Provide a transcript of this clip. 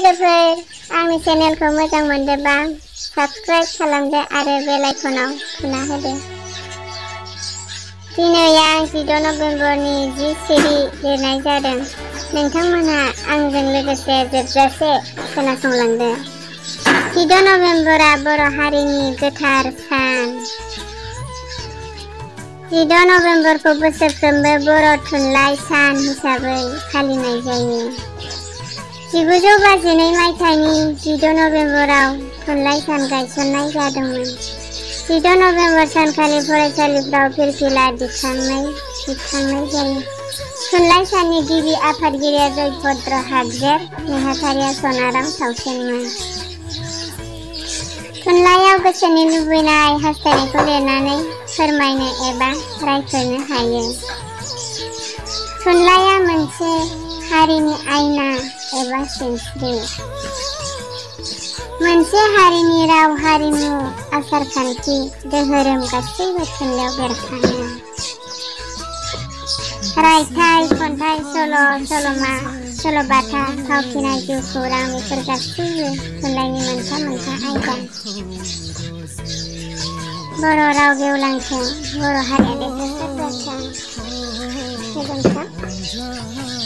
लोगोफोर आंनि चेनेलखौ मोजां मोनदोंबा साबस्क्राइब खालामदो आरो बेल आइकनाव थुना होदो। दिनै आं 14 नभेम्बरनि 10 सिरि लिरनाय जादों। नोंथांमोनहा आंजों लोगोसे जोबजासे खोनासंलांदो। 14 नभेम्बरा बर' हारिनि गोथार सान। 14 नभेम्बरखौ बोसोरफ्रोमबो बर' थुनलाइ सान हिसाबै फालिनाय जायो। 1952 मायथाइनि 14 नभेम्बराव थुनलाइ सान गायसननाय जादोंमोन। 14 नभेम्बर सानखालि फरायसालिफ्राव फिरफिला दिखांनाय जायो। थुनलाइ साननि गिबि आफादगिरिया जयभद्र हागजेर, नेहाथारिया सनाराम सावसेनमोन। थुनलाइयाव गोसोनि लुबैनाय हास्थायनायखौ लिरनानै फोरमायनो एबा रायफोरनो हायो। थुनलाइया मोनसे हारिनि आयना एबा सिनस्रि। मोनसे हारिनि राव, हारिमु, आसारखान्थि, धोरोम गासैबो थुनलाइयाव बेरखाङो। रायथाइ, खन्थाइ, सल', सल'मा, सल'बाथा, फावथिना, जिउ खौरां बेफोर गासैबो थुनलाइनि मोनफा मोनफा आयदा। बर' राव गेवलांथों, बर' हारिया देरहासार जाथों। गोजोन्थों।